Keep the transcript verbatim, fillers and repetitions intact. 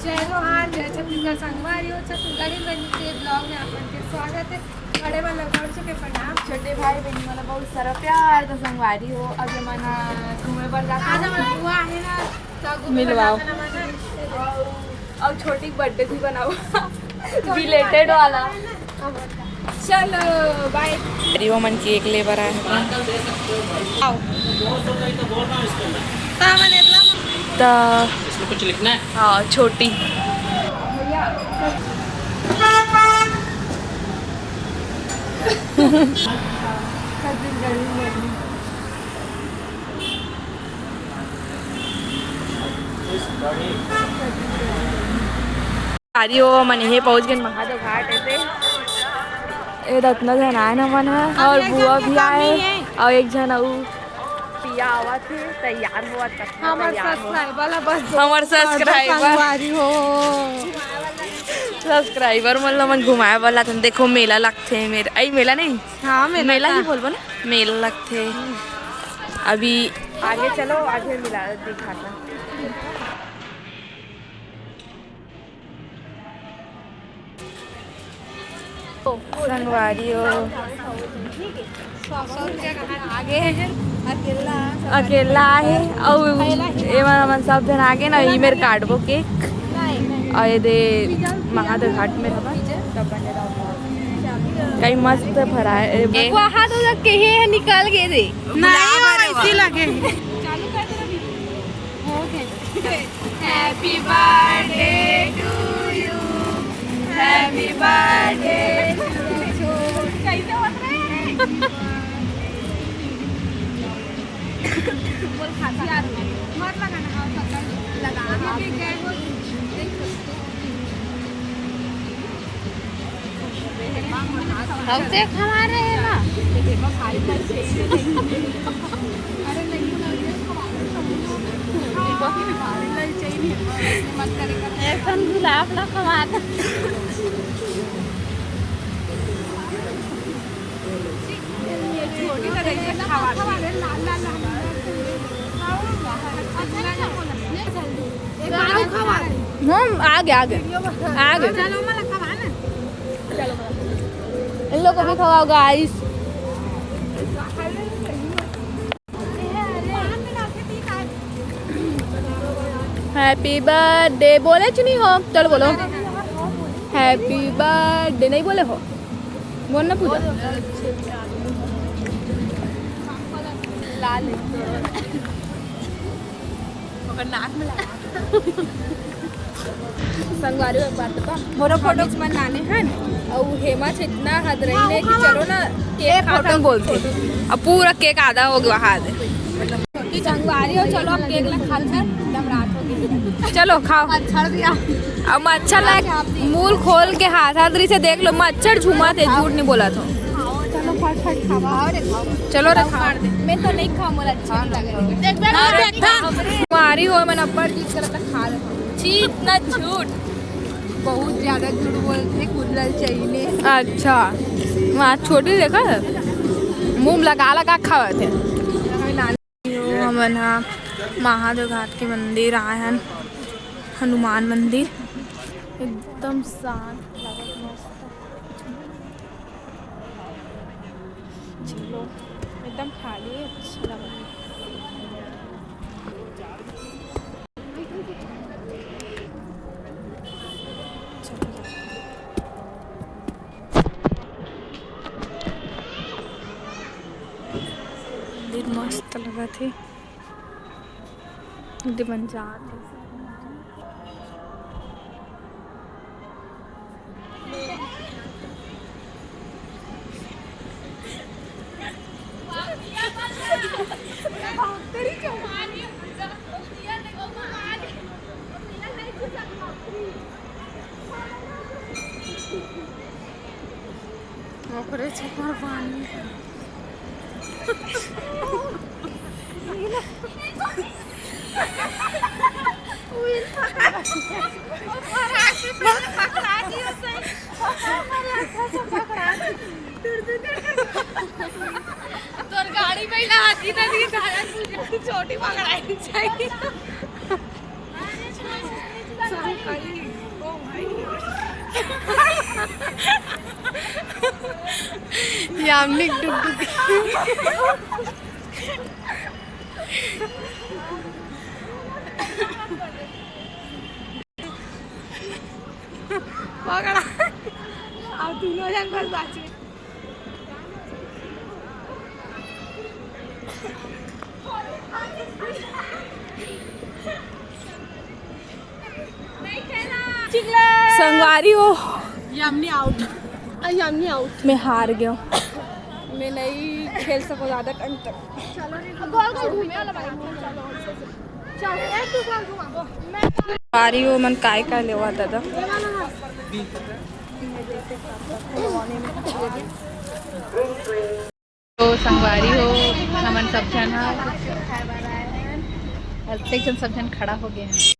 जय जोहार, जय छत्तीसगढ़। संगवारी हो, छत्तीसगढ़ी बनी के ब्लॉग में आप मन के स्वागत है। बड़े मन ला कर चुके प्रणाम। छोटे भाई बहन मन ला बहुत सारा प्यार। तो संगवारी हो, अब ये मन घूमे बर जात आज हन। हमर बुआ आहे ना, तो घूमे बर मिलवाओ। जात हन हमन। अउ छोटी बर्थडे भी बनाओ। बिलेटेड वाला। चलो, बाय। अरे, वो मन केक ले बर आए हैं। आओ। त कुछ लिखना है? हाँ, छोटी। अरे, वो मन हे पहुंच गए महादेव घाट। ऐसे ए रत्ना झन आए ना मन ह, और एक बुआ झन के भी कमी आए, है। और एक झन अउ पिया आवत हे, तैयार होवत, कतना हमर तैयार होवत। Subscriber ला बस हमर subscriber। संगवारी हो। Subscriber मन ला मन घुमाए वाला थन। देखो, मेला लगथे, मेला, अई, मेला नहीं, हाँ, मेला मेला का। ही बोलबो ना, मेला लगथे। अभी आगे चलो, आगे मिला दिखाता। संगवारी हो। आगे हैं। अकेला आहे, अउ एमन, हमन सब झन आगे ना, ई मेर काटबो केक। अउ ये दे महादेव घाट में रहबा, कई मस्त भराए। वहाँ तो जब कहे है, निकल गए थे। नहीं, ऐसी लगे। Happy birthday to you, happy birthday to you। कैसे होत रहे? बोल, खांसी आ रही है। मत लगाना, हाँ, पकड़। लगा, हाँ। अब देख हमारे है ना। ऐसन गुलाब ना खवा दे। हम आगे, आगे, आगे। इन लोग को भी खवाओ, गाइस। Happy birthday बोले च नहीं हो, चलो बोलो, happy birthday नहीं बोले हो, बोल ना पूजा। लाल है। ओकर नाक में लगा। संगवारी, एक बात बता, मोरो photo मन लाने हन, अउ हेमा से इतना हद रही ने कि चलो ना, cake एक photo बोलते, अब पूरा cake आधा हो गया, हाथ। कि संगवारी हो, चलो अब cake ला खात हन, एकदम रात हो गई। चलो खाओ। मच्छर दिया। अब मच्छर ला, मुंह खोल के हाथ, हाथ से देख लो, मच्छर झूमा थे, झूठ नहीं बोला था। चलो फट फट खावा। चलो रे, खा। मैं तो नहीं खाऊं, मोला अच्छा नहीं लगे। देख, देख, हाँ, देख, देख। मारी हो, मन अब्बड़ जिद करता, खा ले। छी, इतना झूठ। बहुत ज्यादा झूठ बोलते, कुल्ला चाहिए। अच्छा, वहाँ छोटी देखा है, मुंह लगा लगा खावा थे। हमन ह महादेव घाट के मंदिर आए हन, हनुमान मंदिर। एकदम शांत लगत, मस्त। चलो, एकदम खाली है, अच्छा लग रहा है। चलो, मंदिर मस्त लगत हे। दे बन जात हे। ओकरे चक्कर पानी। तोर गाड़ी पहिला हाथी नदी धारा छोटी पकड़ाई चाहिए। यामिनी डुग डुग। पकड़ा। अब तीनों जन बस बाँचे। संगवारी हो, यामिनी आउट। यामिनी आउट। मैं हार गया हूँ। मैं नहीं खेल सको ज्यादा टाइम तक। गोल गोल घूमे वाला भाई। चल, एक दो गोल घुमा। संगवारी हो, मन काय काय लेवा दादा। तो संगवारी हो, हमन सब झन ह, अतेक झन सब झन खड़ा हो गए हैं।